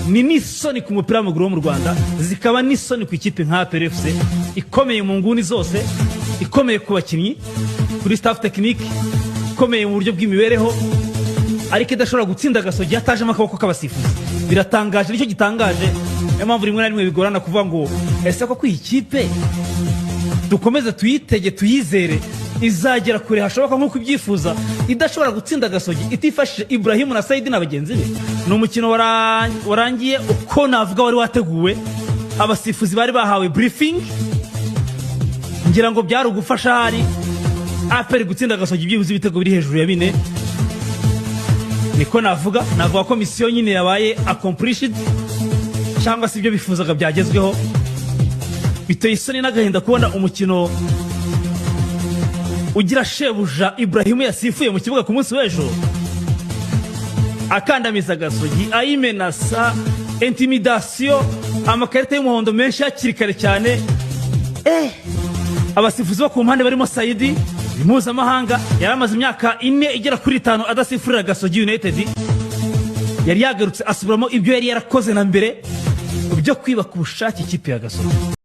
Ni n'isoni ku mupira w'amaguru wo mu Rwanda, zikaba n'isoni ku ikipe nka APR FC, ikomeye mu nguni zose, ikomeye ku bakinnyi, kuri staff technique, ikomeye mu buryo bw'imibereho, ariko idashobora gutsinda Gasogi hatajemo akaboko k'abasifuzi. Biratangaje, nicyo gitangaje. Niyo mpamvu rimwe na rimwe bigorana kuvuga ngo ese koko iyi kipe dukomeze tuyitege, tuyizere izagera kure hashoboka nk'uko ibyifuza, idashobora gutsinda Gasogi itifashije Ibrahimu na Saidi na bagenzi be? Ni umukino warangiye uko navuga wari wateguwe. Abasifuzi bari bahawe briefing, ngira ngo byari ugufasha ahari APR gutsinda Gasogi byibuze ibitego biri hejuru ya 4, niko navuga. Navuga ko mission nyine yabaye accomplished, cyangwa se ibyo bifuzaga byagezweho. Biteye isoni n'agahinda kubona umukino ugira shebuja Ibrahimu yasifuye mu kibuga ku munsi w'ejo akandamiza Gasogi, ayimenasa, intimidation, amakarita y'umuhondo menshi hakiri kare cyane. Abasifuzi bo ku mpande barimo Saidi mpuzamahanga, yari amaze imyaka 4 igera kuri 5 adasifurira Gasogi United, yari yagarutse asubiramo ibyo yari yarakoze na mbere byo kwiba ku bushake ikipe ya Gasogi.